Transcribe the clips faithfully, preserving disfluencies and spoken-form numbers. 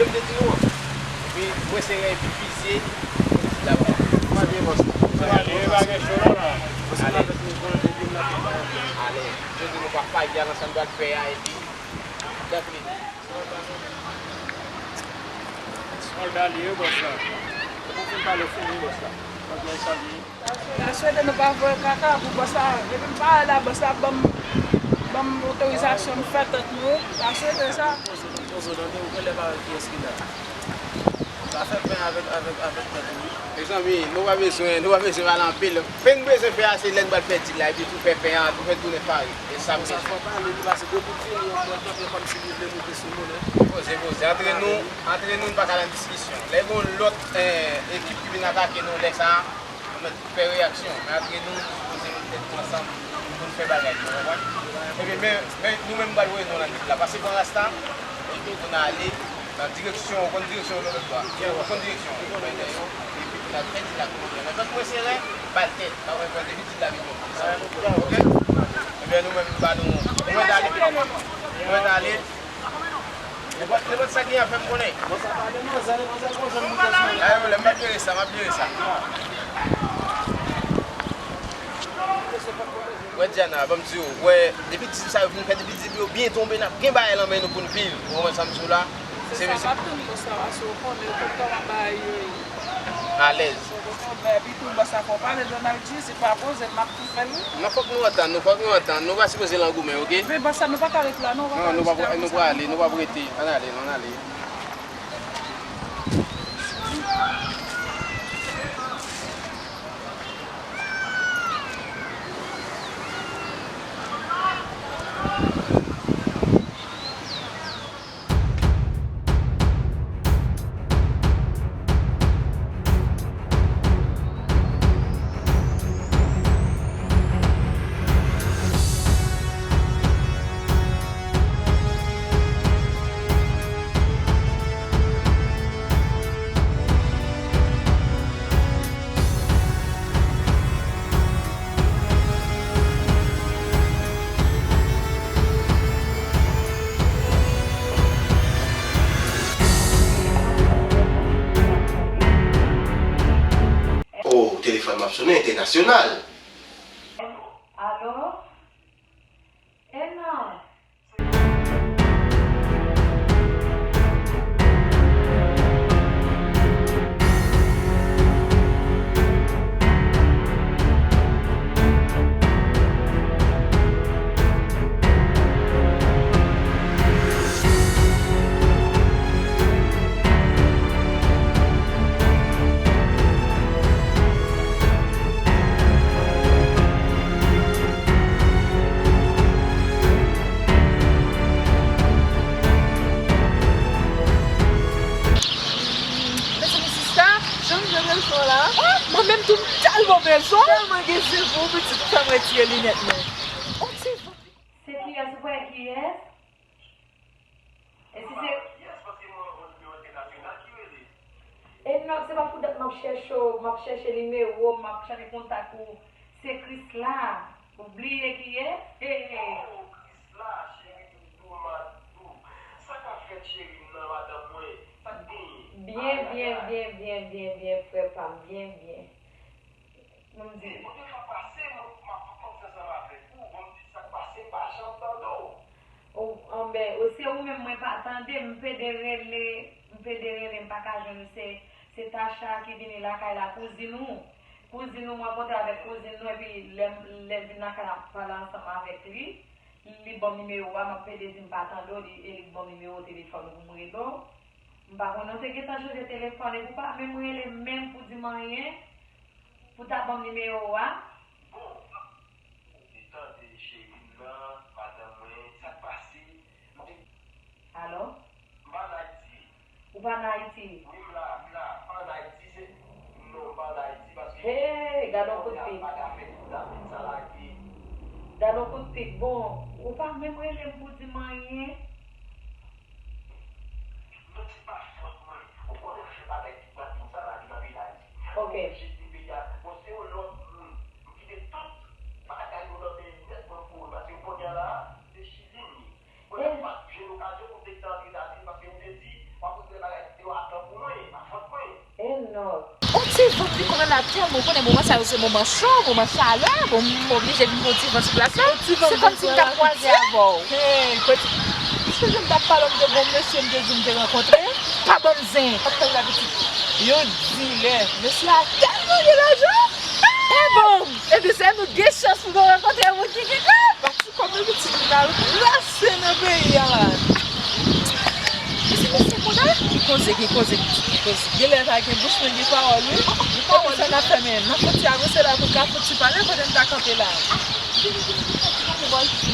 M te di nou an. Epi, mwen se rèy epi fizye, m di la, bon. Kòman ye, bòs? Kòman ye, bagay cho la? Alèz. Jodi nou pa faya nan sa n pral fè a, epi, gade. Sòlda li ye, bòs la. Se pou fin pale fini, bòs la. Bagay sa li ye. Ta swete nou pa voye kaka pou bòs la. Depi m pa la, bòs la ban m, ban m otorizasyon m fè tèt mwen. Ta swete sa. Poze, poze, tande, ou genlè pa wè kiyès ki la. Pa fè pen avèk, avèk, avèk tèt ou, wi. Mezanmi, nou pa bezwen, nou pa bezwen pale anpil. Pen n bezwen fè a, se lè n pral fè dil la, epi pou fè pen an, pou fè tounen farin. E sa m bezwen. Sa fò pale, li pase depi l vini, yon pran kanpe kòmsi li vle moute sou moun, en. Poze, poze. Antre nou, antre nou, n pa ka nan diskisyon. Lè gen yon lòt, eh, ekip ki vin atake nou, lè sa a, nou mèt fè reyaksyon. Men antre nou, nou sipoze met tèt nou ansanm pou n fè bagay, ou konprann? Ebyen, men, men nou menm, n pral voye nou nan dil la. Pase pran rasta, epi pou n ale nan direksyon, ou konn direksyon yo lòt bò a. Ou konn direksyon yo, epi pou n al fè dil la kounye a. Nenpòt mwen se rè, ba l tèt, pa wè pran depi dil la vin yon konsa. Oke? Ebyen, nou menm, ba nou, nou mèt ale. Nou mèt ale. Nenpòt, nenpòt sa gen a fè m konnen. Bon, sa pa demanzè, demanzè gon jwenn moun nan. Ay, w lè m ap jere sa, m ap jere sa. Wè, Diana, ban m di w, wè, depi dil sa yo fin fè, depi dil yo byen tonbe, n ap gen bagay nan men nou pou n viv. Ou konprann sa m di w la? Se sa, m ap tann bòs la, paske w konnen, w konn kòman bagay yo ye. Alèz. Epi tou, bòs la fò pale, Donald G, se pa poze, m ap tou fè l, wi. Non, fòk nou antann, nou, fòk nou antann. Nou pa sipoze langoumen, oke? Men bòs la, nou pa ka ret la, non, nou pa ka rete la. Non, nou pa, nou pa ale, nou pa rete. Ann ale, ann ale. Oh, telefòn m ap sonnen entènasyonal. Alo? E non. Mezanmi, sista, jan m jwe bèl fò la. Ah, mwen menm tou, m tèlman bèl fò. Tèlman gen zye pou pitit, ou fè m retire linèt mwen. Oh, se vre. Se kiyès ou kwè kiyès? E si se E non, se pa pou dat m ap chèche w, m ap chèche nimewo w, m ap chèche kontak ou. Se Krisla. Ou bliye kiyès? He, he. Oh, Krisla, cheri, m dou, m a dou. Sa k ap fèt, cheri m nan, madanm mwen? Sa k genyen? Byen, byen, byen, byen, byen, byen, frè pa m, byen, byen. Bon, m di. Bon, de fwa pase, m, m ap panse ansanm avèk ou. Bon, m di sa k pase, m pa janm tande w. Ou, anben, ou, se ou menm mwen pa tande, m pede rele, m pede rele, m pa ka jwenn ou. Se, se Tacha ki vini lakay la, kouzin ou. Kouzin ou, m rankontre avèk kouzin nou, epi lè, lè l vin lakay la, m pale ansanm avèk li. Li ban m nimewo a, m ap pede di m pa tande w, li, e li ban m nimewo telefòn ou pou m rele w. M pa konnen w te gentan chanje telefòn, epi w pa menm rele m menm pou di m anyen. Pou ta ban m nimewo a? Bon, ou te tande cheri m nan, madanm mwen, sa k pase? M te Alo? M pa ann Ayiti. Ou pa ann Ayiti? Wi, m la, m la. M pa ann Ayiti, se, non, m pa ann Ayiti, paske Hey, gad on kout pik. Pa ka fè tout sa lage. Gad on kout pik. Bon, ou pa menm rele m pou di m anyen? Non, se pa fòt mwen. Ou konnen m fè bagay tout maten sa la, li nan peyi Dayiti. Ok. Mwen oblije kite peyi a. Bon, se yon lòt moun. M kite tout bagay yo nan men li nèt, mwen kouri. Paske kounye a la, se Chili m ye. Kounye a m pa t jwenn okazyon pou m te kite antre Etazini, paske m te di, m ap regle bagay Ou konprann la tèlman, ou konnen moman sa yo se moman cho, moman chalè, bon, m oblije vin pran ti van sou plas la. Se kòmsi m t ap kwaze avè w. Hey, piti, si m t ap pale w, m te gon mesye m te di m te rankontre. Pa ban m zen. Yo dilè, mesye a tèlman gen lajan. E bon, epi se nou gen chans pou nou rankontre moun ki gen kòb. Kòm yon pitit m al plase nan peyi a la. Mesye, mesye, kounye a, gen koze, gen koze, gen koze. Genlè pa gen bouch, men gen pawòl, wi. Gen pawòl. Epi sa n ap fè, men n ap fè ti avanse la pou n ka fè ti pale kote n ta kanpe la.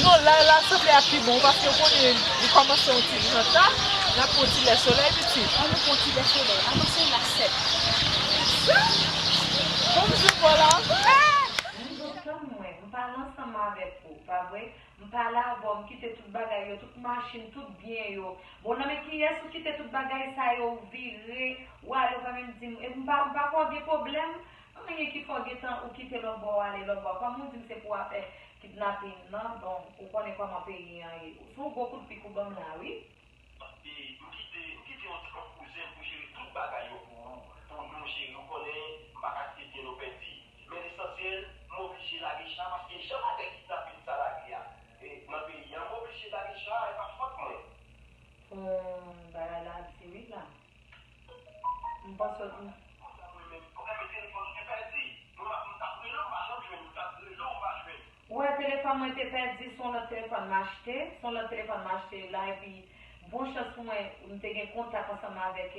Non, la, la sanble a pi bon, paske w konnen, li kòmanse yon ti jan ta, n ap pran ti lè solèy, pitit. Ann nou pran ti lè solèy, avanse la sèt. Bon, m jwenn bò la. Ni doktè mwen, m pale ansanm avèk ou, pa vre? M pale avè w, m kite tout bagay yo, tout machin, tout byen yo. Bon, nan men kiyès ou kite tout bagay sa yo, ou vire, ou ale, ou pa menm di m, epi m pa, m pa kwè w gen pwoblèm, anyen ki fè w gentan ou kite lòtbò, ou ale lòtbò. Kòm ou di m se pou afè kidnaping nan, bon, ou konnen kòman peyi an ye. Se yon gwo kout pik ou ban m la, wi. E m kite, m kite yon ti kòb kouzen pou jere tout bagay yo pou ou, pou nou cheri, ou konnen m pa ka kite byen yo pèdi. Men lesansyèl, m oblije lage cha paske jan bagay kidnapin sa lage a, e, nan peyi a, m oblije lage cha a, e pa fòt mwen. Hmm, bagay la di wi la. M panse w. Mwen menm, mwen menm telefòn ou te pèdi. Mwen, m t ap rele w, m pa janm jwenn ou, m t ap rele w, m pa jwenn ou. Ou wè telefòn mwen te pèdi, se yon lòt telefòn m achte, se yon lòt telefòn m achte la, epi bon chans pou mwen, m te gen kontak ansanm avèk, e,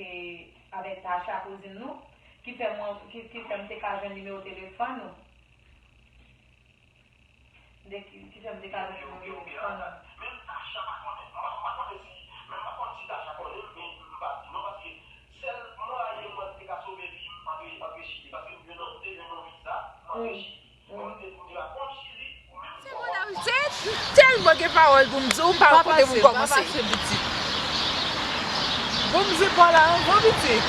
avèk Tacha, kouzin nou, ki fè mwen, ki, ki fè m te ka jwenn nimewo telefòn ou. De ki, ki fè m te ka jwenn nimewo telefòn ou. Menm Tacha pa konnen, m pa, m pa konnen si, menm pa konn si Tacha konnen, men m pa di non, paske sèl mwayen mwen te ka sove vi m antre, antre Chili, paske m jwenn, m te jwenn yon viza, m antre Chili. Bon, m te di m te pa konn Chili, ou menm. Se bon, David, se tèlman gen pawòl pou m di w, m pa wè kote pou m kòmanse. Bon, m jwenn pa w la anvan, pitit.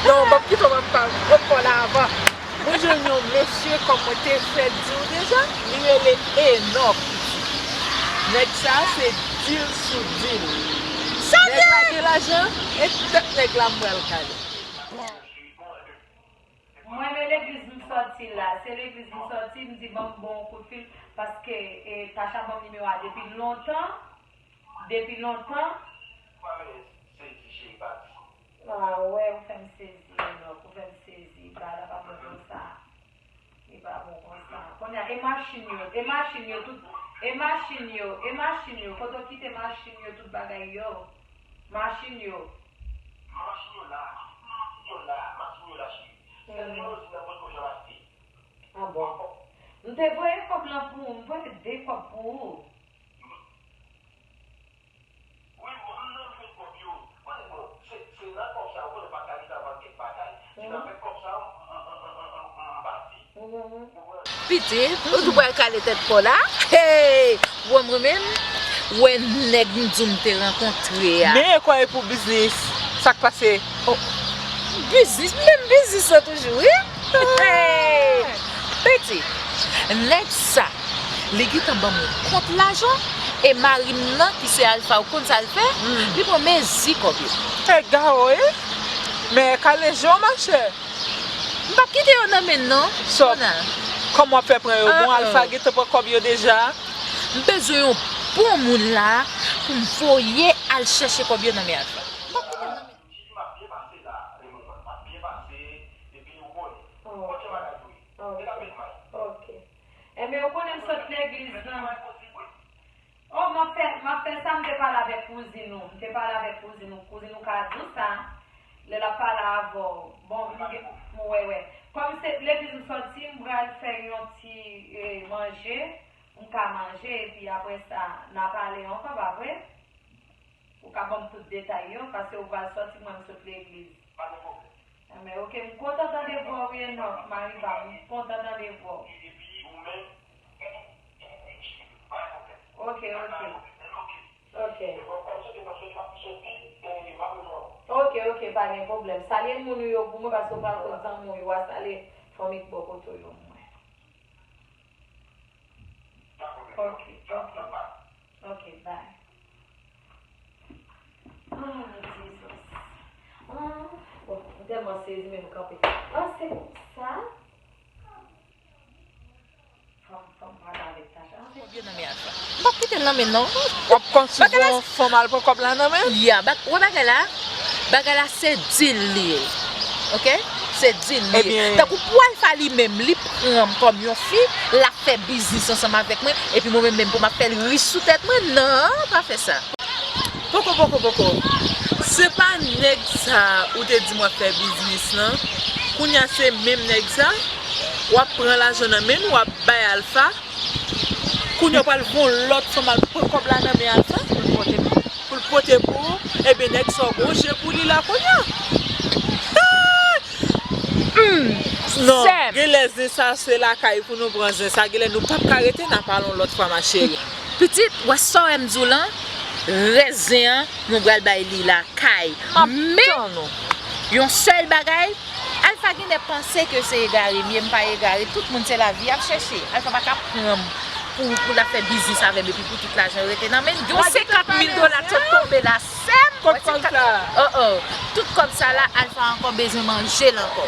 Non, m ap kite w, m ap pale, m ap pale avan. Mwen jwenn yon mesye, kòm mwen te fè di w deja, li rele Enòk, pitit. Nèg sa a se dil sou dil. Nèg la gen lajan, e tèt nèg la m pral kale. Mwen, men legliz m sòti la. Se legliz m sòti, m di, "Ban m ba w yon kout fil," paske, e, Tacha ban m nimewo a depi lontan. Depi lontan. Ah, wè, ou fè m sezi, Enòk, ou fè m sezi. Bagay la pa bon konsa. Li pa bon konsa. Kounye a, e machin yo, e machin yo, tout, e machin yo, e machin yo, kote w kite machin yo, tout bagay yo. Machin yo. Machin yo la, machin yo la, machin yo la, cheri. Sèl limozin nan poto jan achte. Ah bon. M te voye kòb lan pou ou, m voye de kòb pou ou. Wi, bon, m nan jwenn kòb yo. Konnen, bon, se, se nan kòb sa, ou konnen pa ka gentan vann kèk bagay. Se nan fè kòb sa, m, m, m, m, m, m, m bati. Ou konprann? Pitit, ou tou pral kale tèt pa w la. Hey! Wè mwen menm, wè nèg m di w m te rankontre a. Men e kò e pou biznis. Sa k pase? Oh, biznis, menm biznis lan toujou, wi. Hey! Pitit, nèg sa, li gentan ban m yon kont lajan, e mari m nan, ki se Alpha, ou konn sa l fè? Li pran mezi kòb yo. E gawo, wi. Men kale je w, machè. M p ap kite yo nan men n non. Sòp. Kòman w ap fè pran yo? Bon, Alpha gentan pran kòb yo deja. M bezwen yon bon moun la pou m voye al chèche kòb yo nan men Alpha. M p ap kite yo nan men n. M ap byen pase la, Raymond, m ap byen pase, epi ou konnen. Kote bagay yo ye? Mete la men may. Ok. Enben, ou konnen m sot legliz lan. Oh, m ap fè, m ap fè sa, m te pale avèk kouzin ou. M te pale avèk kouzin ou. Kouzin ou ka di w sa, lè l ap pale avè w. Bon, m gen, wè, wè. Kòm se legliz m sòti, m pral fè yon ti, eh, manje. M ka manje, epi apre sa, n a pale ankò, pa vre? Ou ka ban m tout detay yo, paske ou pral sòti, mwen m sot legliz. Pa gen pwoblèm. Enben, ok, m kontan tande vwa w, wi, Enòk, mari pa m, m kontan tande vwa w. Epi ou menm, pa gen pwoblèm. Ok, ok. Ok. Ok, ok, pa gen pwoblèm. Salye moun ou yo pou mwen, paske ou pral kot zanmi w yo, w a salye fanmi k bò kote w yo mwen. Ok, ok. Ok, bye. Ah, Jesus. Ah, bon, m tèlman Sezi menm kanpe. Ah, se pou sa? Fòm, fòm pale avèk Tacha. Konbyen nan men Alpha? M p ap kite l nan men l non. W ap konsivwa yon fanm al pran kòb la nan men l? Ya, bak-, wè bagay la? Bagay la se deal li ye. Oke? Se deal li ye. Ebyen, tankou pou Alpha li menm, li pran m kòm yon fi, l ap fè biznis ansanm avèk mwen, epi mwen menm, menm pou m ap fè l rich sou tèt mwen? Non, pa fè sa. Poko, poko, poko. Se pa nèg sa ou te di m w ap fè biznis lan? Kounye a se menm nèg sa? W ap pran lajan nan men l, w ap bay Alpha? Kounye a w pral voye yon lòt fanm al pran kòb la nan men Alpha? Pou l pote pou, pou l pote pou ou? Ebyen, nèg sa w gon je pou li la kounye a. Ah! Hmm. Non, sè m. Genlè zen sa se lakay pou nou pran zen sa, genlè nou p ap ka rete, n a pale yon lòt fwa, ma chérie. Pitit, wè sa w wè m di w lan, rès zen an, nou pral bay li lakay. M ap tann ou. Men, yon sèl bagay, Alpha genlè panse ke se egare m ye, m pa egare, tout moun se lavi y ap chèche. Alpha pa ka pran m pou, pou l ap fè biznis avè m epi pou tout lajan yo rete nan men l. Yon senkant mil dola t sot tonbe la. Sè m, kòb sa. Oh, oh. Tout kòb sa la, Alpha ankò bezwen manje l ankò.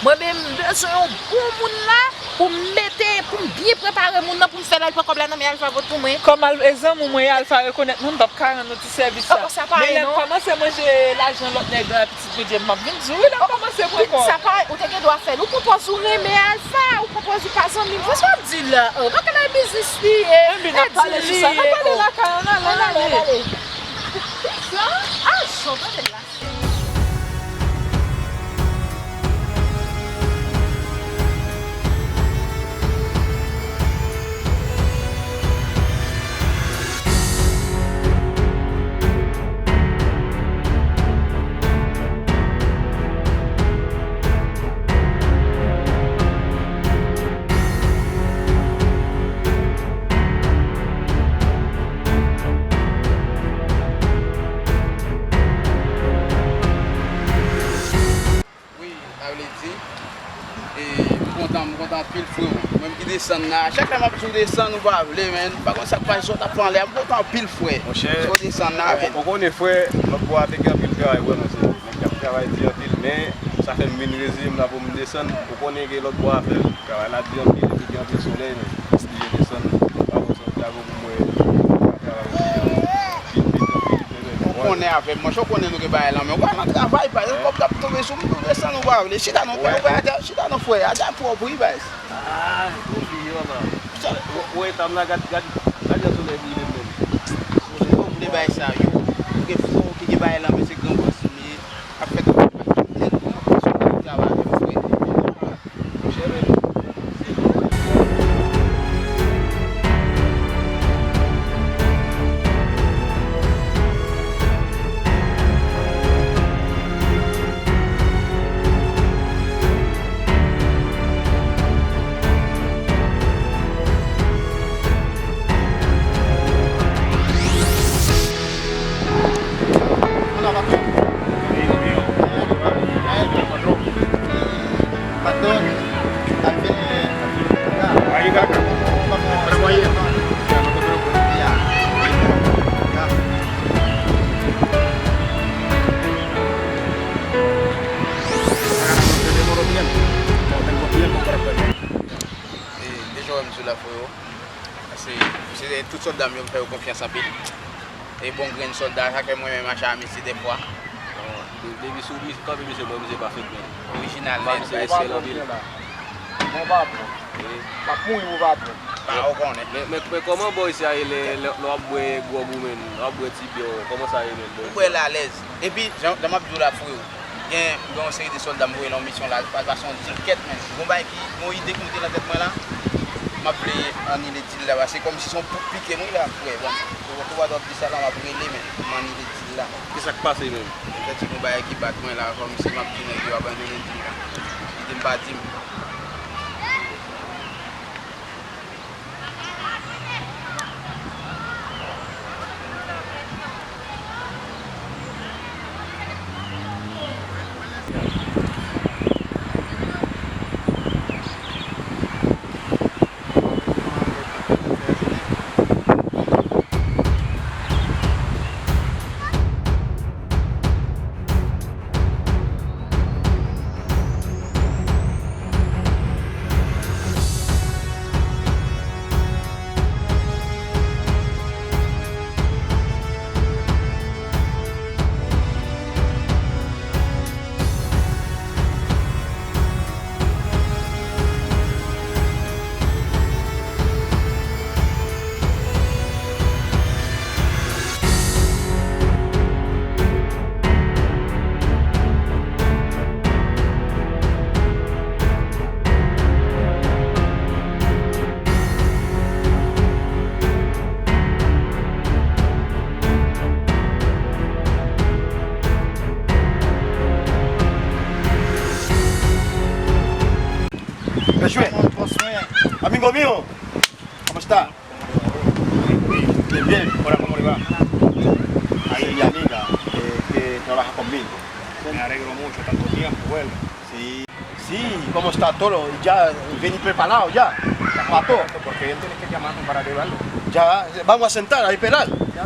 Mwen menm, m bezwen yon bon moun la pou m mete, pou m byen prepare moun nan, pou m fè l al pran kòb la nan men Alpha vòt pou mwen. Kòm Al-, e zanmi w mwen ye, Alpha rekonèt mwen, m p ap ka rann ou ti sèvis sa. Oh, oh, sa pa. Men lè m kòmanse manje lajan lòt nèg la, pitit Bondye, m ap vin di w, wi, lè m kòmanse pran kòb. Sa pa, ou te gen dwa fè l. Ou pran pòz ou renmen Alpha, ou pran pòz ou pa zanmi m. Sa w ap di la? Oh, pa ka nan biznis li ye. Ebyen, n ap pale sou sa. N ap pale lakay an, ale, ale, ale. Sa? Ah, Jean, tande la. Wi, sa vle di, e, m kontan, m kontan anpil, freo. Mwen, m ki desann la. Chak lè m ap di w desann, ou pa vle, men. M pa konn sa k pase, w t ap fè anlè a. M kontan anpil, frè. Monchè, ou desann la, men. Ou konnen, frè, lòt bò a te gen anpil travay, vrèman, se nèg k ap travay di anpil, men sa fè m vin reziye m la pou m desann. Ou konnen ke lòt bò a fè travay la di anpil, epi gen anpil solèy, men. M oblije desann. Pa konn sa w t ap Ou konnen avè m, monchè, ou konnen nou gen bagay lan men. Ou pa nan travay, pa gen kòb k ap tonbe sou m, nou desann, ou pa vle. Chita non, frè, ou pa atè, chita non, frè, atè pwòp, wi, baz. Ah, ou bliye, papa. Ou eta m la, gad, gad, gad jan solèy brile m menm. Ou vle bagay sa yo. Ou gen fò, ou ki gen bagay lan men, se gran bòs li ye. Ap fè travay, baz. Nèg ou ap travay avè m, frè. E, deja w wè m sou la, freo. Se, se tout sòlda m yo, m fè yo konfyans anpil. E bon grenn sòlda, sa fè mwen menm mache a misye dèfwa. Bon, de-, depi sou misye, kanpe misye, bon, misye pa fèk menm. Orijinal nèt, misye bay respè l anpil. Bon patwon. Wi. M ap mouri pou patwon. Pa ou konnen. Men, men, men kòman bò isi a ye lè, lè, lè w ap bwè gwòg ou menm, lè w ap bwè ti byè w, kòman sa ye menm bò isi a? Ou bwè l alèz. Epi, jan, jan m ap di w la, freo. Gen, gen yon seri de sòlda m voye nan yon misyon la, pa, pa se yon dil kèt, men. Gon bagay ki, gon ide ki moute nan tèt mwen la, m ap vle anile dil la, paske kòmsi se yon poud pike m, wi, la, frè, bon. Tou, tou, tou, tou, di sa la, m ap rele, men, m anile dil la. Kisa k pase menm? Efektivman, gon bagay ki bat mwen la, kòmsi m ap di nèg yo abandone dil la. Kite m pa di m. Bien joué. Amigo mío, ¿cómo está? Bien, bien. Hola, ¿cómo le va? Ahí. Amiga, eh, que trabaja conmigo. Me alegro mucho, tanto tiempo, vuelve. Sí, sí, ¿cómo está todo? Ya vení preparado ya. Pato. Porque él tiene que llamarme para llevarlo. Ya, vamos a sentar a esperar. Ya,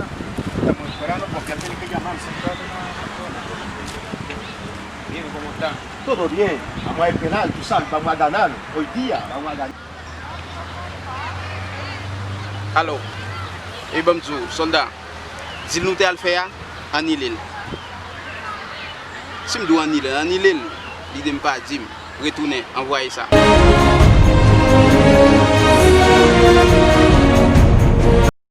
estamos esperando porque él tiene que llamarse. Bien, ¿cómo está? Todo bien. Vamos a esperar, tú sabes, vamos a ganar hoy día, vamos a ganar. Alo, e ban m di w, sòlda, dil nou te al fè a, anile l. Si m di w anile l, anile l. Lide m pa di m. Retounen, anvwaye sa.